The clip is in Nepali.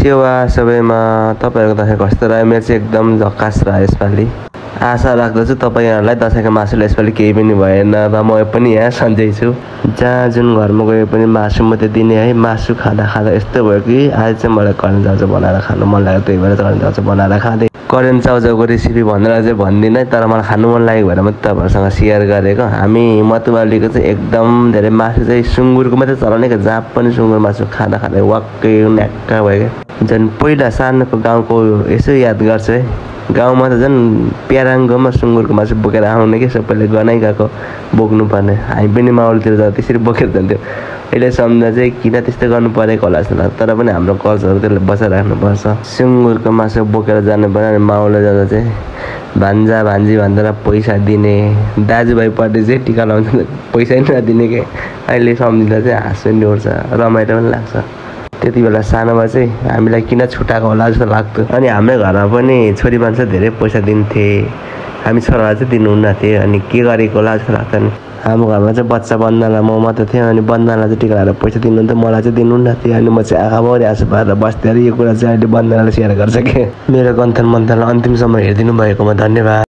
सेवा सबैमा तपाईहरुको दशैं कस्तो रह्यो? मेरो चाहिँ एकदम झक्कास रह्यो यसपालि। आशा राख्दछु तपाईहरुलाई दशैंको मासुले यसपालि केही पनि भएन र म पनि यहाँ सन्चै छु। जहाँ जुन घरमा गए पनि मासु मात्रै दिने है। मासु खाँदा यस्तो भयो कि आज चाहिँ मलाई करेन्ट चाउचाउ बनाएर खानु मन लाग्यो, त्यही भएर करेन्ट चाउचाउ बनाएर खाँदै। करेन्ट चाउचाउको रेसिपी भनेर चाहिँ भन्दिनँ, तर मलाई खानु मन लागेको भएर म तपाईहरुसँग शेयर गरेको। हामी मतुवालीको चाहिँ एकदम धेरै मासु चाहिँ सुँगुरको मात्रै चलाउने के, जहाँ पनि सुँगुर मासु खाँदा वाक्कै न्याक्का भयो क्या। झन् पहिला सानोको गाउँको यसो याद गर्छु है। गाउँमा त झन् प्याराङ्गोमा सुँगुरको मासु बोकेर आउने कि सबैले गनाइ गएको बोक्नुपर्ने। हामी पनि माउलतिर जाँदा त्यसरी बोकेर जान्थ्यो। अहिले सम्झ्दा चाहिँ किन त्यस्तो गर्नु परेको होला जस्तो लाग्छ, तर पनि हाम्रो कल्चर त्यसले बचाएर राख्नुपर्छ। सुँगुरको मासु बोकेर जानु पर्यो अनि माउले जाँदा चाहिँ भान्जा भान्जी भनेर पैसा दिने, दाजुभाइपट्टि चाहिँ टिका लाउँछ पैसै नदिने के। अहिले सम्झिँदा चाहिँ हाँस पनि उठ्छ, रमाइलो पनि लाग्छ। त्यति बेला सानोमा चाहिँ हामीलाई किन छुटाएको होला जस्तो लाग्थ्यो। अनि हाम्रो घरमा पनि छोरी मान्छे धेरै पैसा दिन्थे, हामी छोरालाई चाहिँ दिनुहुन्न थियो। अनि के गरेको होला जस्तो लाग्छ। नि हाम्रो घरमा चाहिँ बच्चा बन्दालाई म मात्र थिएँ, अनि बन्दालाई चाहिँ टिका लगाएर पैसा दिनुहुन्थ्यो, मलाई चाहिँ दिनुहुन्न थियो। अनि म चाहिँ आँखाभरि आँसु पारेर बस्थेँ। यो कुरा चाहिँ अहिले बन्दाले सेयर गर्छ कि। मेरो गन्थन मन्थनलाई अन्तिमसम्म हेरिदिनु भएकोमा धन्यवाद।